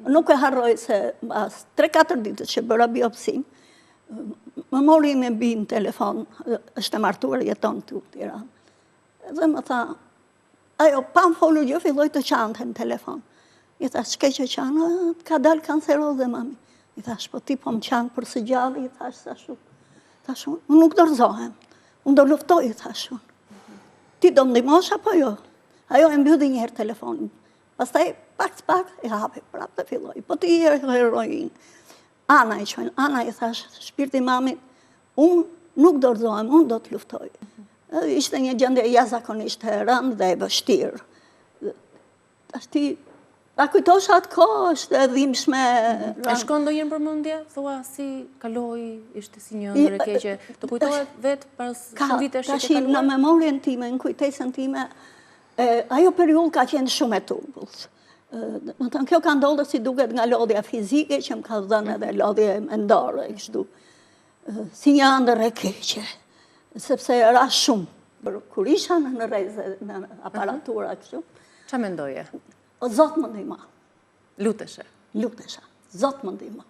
Nuk e harroj se pas 3-4 ditësh që bëra biopsinë, më mori ime bijë në telefon, është e martuar, jeton këtu në Tiranë. Dhe më tha, ajo pa më folur gjë, filloi të qante në telefon. I thashë, ç'ke që qan, ka dalë kanceroze, mami. I thashë, po ti po më qan për së gjalli, i thashë, thashë unë. Thashë unë, unë nuk dorëzohem, unë do luftoj, i thashë unë. Ti do më ndihmosh apo jo? Ajo e mbylli njëherë telefonin. Pastaj pak pak e hapi prapë dhe filloi. Po ti je heroinë. Ana e quajnë, Ana i thashë, shpirti i mamit, unë nuk dorëzohem, unë do të luftoj. Ishte një gjendje jashtëzakonisht e rëndë dhe e vështirë. Tashti, ta kujtosh atë kohë është e dhimbshme. E shkon ndonjëherë nëpër mendje, thua si kaloi, ishte si një ëndërr e keqe. Të kujtohet vetë pas shumë vitesh që ke kaluar? Në memorien time, në kujtesën time, Ajo periudhë ka qenë shumë e turbullt. Domethënë, kjo ka ndodhur si duket nga lodhja fizike, që më ka dhënë edhe lodhje mendore, kështu. Si një ëndërr e keqe, sepse ra shumë. Kur isha në rreze, në aparatura, kështu. Ça mendoje? O, Zot më ndihmo. Luteshe? Lutesha. Zot më ndihmo.